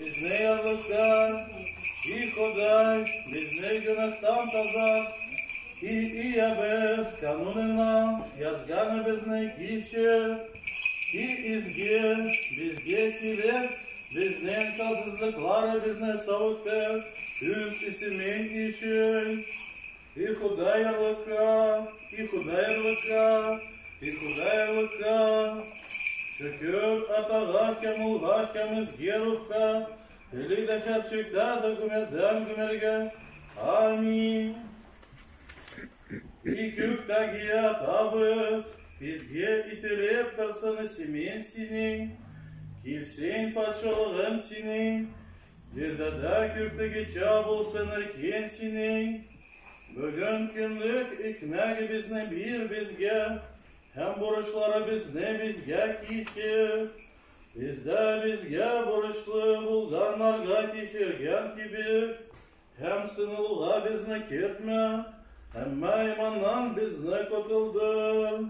Безне ярлыка, и Ходай, безне гөнаһтан тазарт, и Иябез канунына язганыбызны кичер, и изге, безгә килеп, безнең тасызлыкларыбызны савыктыр, үз исемең өчен. И Ходай ярлыка, и Ходай ярлыка, и Ходай ярлыка. Шөкер Атага һәм Улга һәм Изге Рухка, элек дә һәрчакта да гомердән гомергә. Амин. И күктәге Атабыз, изге ителеп торсын исемең синең, килсен патшалыгың синең, җирдә дә күктәгечә булсын иркең синең. Бүген көнлек икмәгебезне бир безгә, һәм бурычларыбызны безгә кичер. Без дә безгә бурычлы булганнарга кичергән кебек, һәм сыналуга безне кертмә, әмма яманнан безне котылдыр.